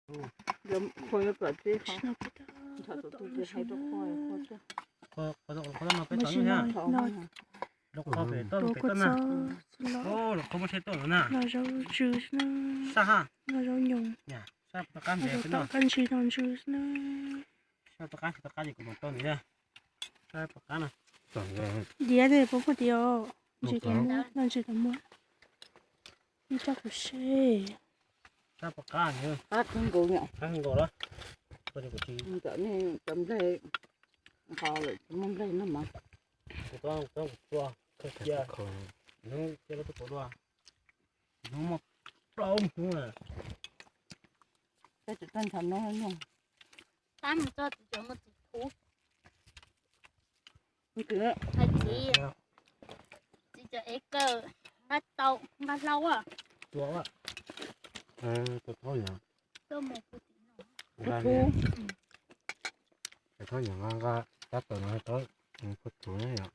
Qhua yuav plam tib qho. Qhua, qhua, qhua no peb tau na. Rau qhov pem toj pem toj na. Rau qhov muaj tsheb tuaj no na. Sab ha. Sab tom qab ntsws no. Sab tom qab, tom qab ces kuv mam tau nws na. Sab tom qab no. Diav ne, puas muaj diav os? Ntsis tau muab, no ntsis tau muab. Ib tsob kuv seb. Sab tom qab, qab kawg nkaus, qab kawg nkaus los. Kuv tsis, cov nplej, qhov lawm tsis muaj nplej no mas. Kuv tau, kuv tau, kuv tua, tua cia. Hnub cia lawv tuaj pom dua. Hnub muaj plaub hnub na. Peb tsis tau ntshav no nyuj. Tab mus txog txiv cov muaj txiv thuv. Hais txiv, txiv cov ev kawm nqa tau, nqa hlau a. Tua a. Tua thaub yam. Tua mus kuv txiv no. Thaub yam nqa, nqa tab tom no thaub, kuv thuv yom.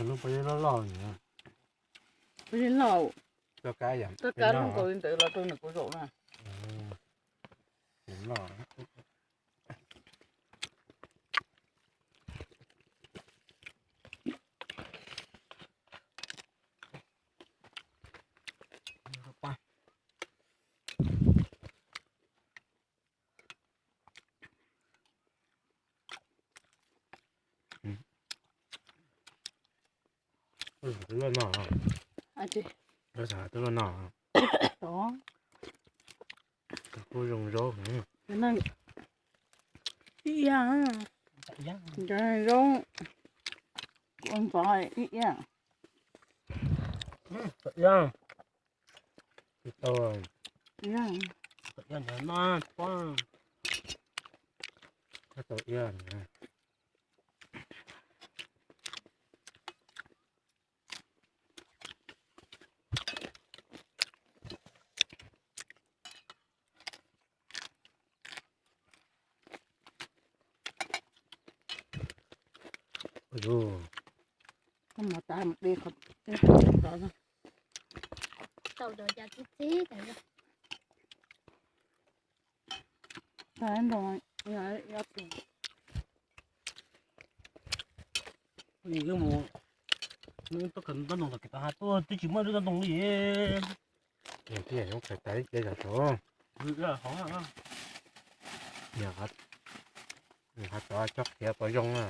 Lub pob zeb loj loj. Pob zeb loj. Txoj kab loj nkaus li ntawd los rau nws kuv zaum na. Loj no. Loj no. Kuj zoo zaub. Ib yam. Zaub ua ntxov ib yam. Tau. Tau iab no pob. Tau iab. Koj mov tas mus de qhov tod. Tau cov cas txib txib tas. Mus, mus toj kawm ntaub ntoo tom kev tau hais tuaj twb tsis muaj lub ntaub ntoo li. Nws thiaj zoo kawm tas ib ce zog tso. Nws ho tov tsob qhiav pov zoo na.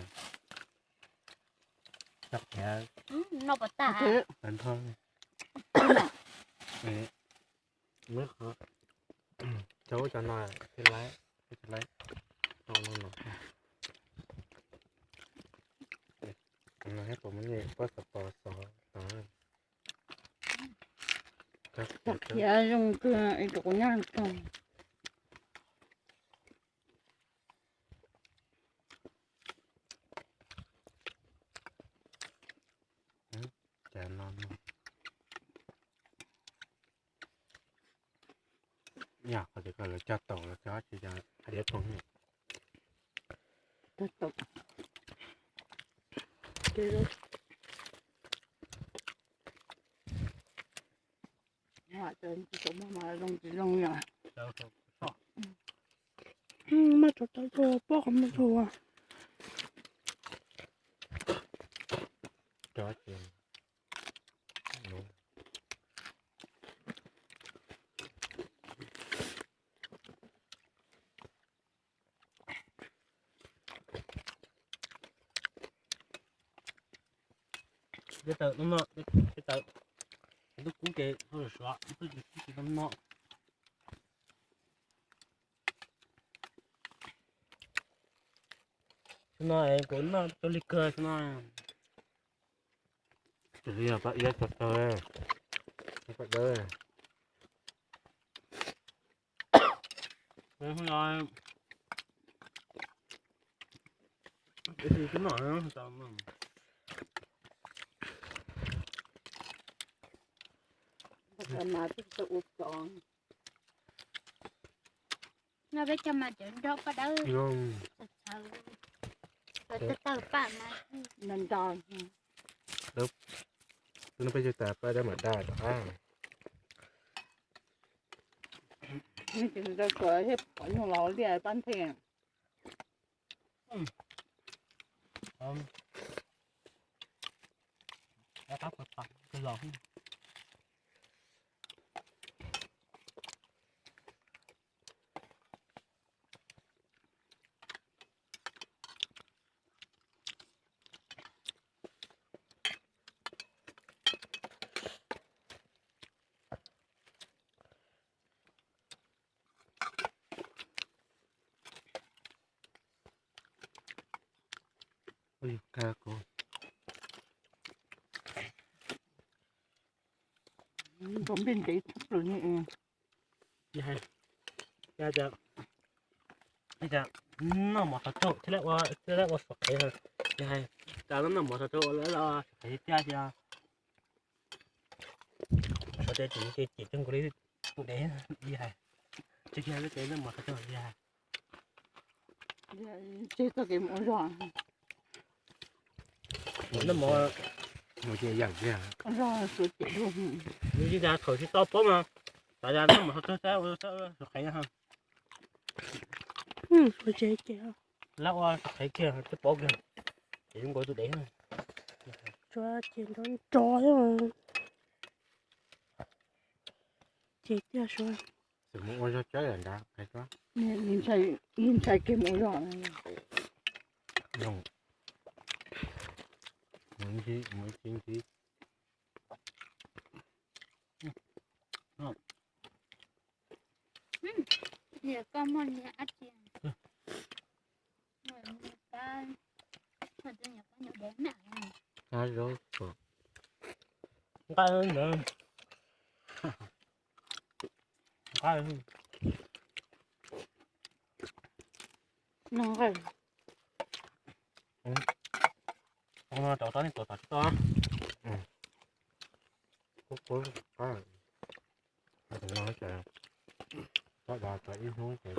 Tsob qhiav. Noj pov tas. Nthoj. Cov ub cov no thiaj laib, thiaj laib tau no no. No thiab puas muaj nej pob xov pos xov tod. Tsob qhiav zoo kawg es kuv nyob tog. Cas no no. Yog qhov tias koj lawv cog taum los cog tsis cog hais tias phoom. Maj tso tau tua pob qhov muag tua. Cov ces, Ces tawm no no, ces tawm, lub kub ces ho suav, lub kub ces no no. Xyoo no kuv noj rau li kawg xyoo no. Tus li yog pab iab tso tawg, pab dawb. No peb cov mas cov nrog paj dawb. Tawg paj mas nrog. Tus no peb cov tas paj dawb mas daj rov qab. Pom nyuag los liaj pab nthe. Npej ntev tshaj plaws ne. Hais tias, hais tias noj mov txog tsaug thiab, thiab ua suav qhev. Hais tias noj mov txog tsaug ua suav qhev tiag tiag. Suav tej ces ces coj nkaus li tus dev li hais. Tsis kiag lub cev noj mov txog tsaug li hais. Tseg txoj kev mus ua zog. Noj mov, ua zog suav cev. Nws tsis tas thaum tsis tau paub mas, tas yog noj mov txog tsaug ua suav qhev. Lawv ua suav qhev kiag twb paub kiag, ces zoo nkaus tus dev. Suav ces nrov nrov thiab. Ces tiag suav. Mus ua zog tsaug nrad, ntshai kev mus ua zog. Mus ib ntsis, mus ib ntsis. Koj muaj niag ab tsi, koj niag pab, koj niag pab nyuam dev na. Nqa ntawd, nqa. Nqa rau tod, nej tuav tom tsis tau. Kuv kuv qab no ces txhob da tau ib hnub ces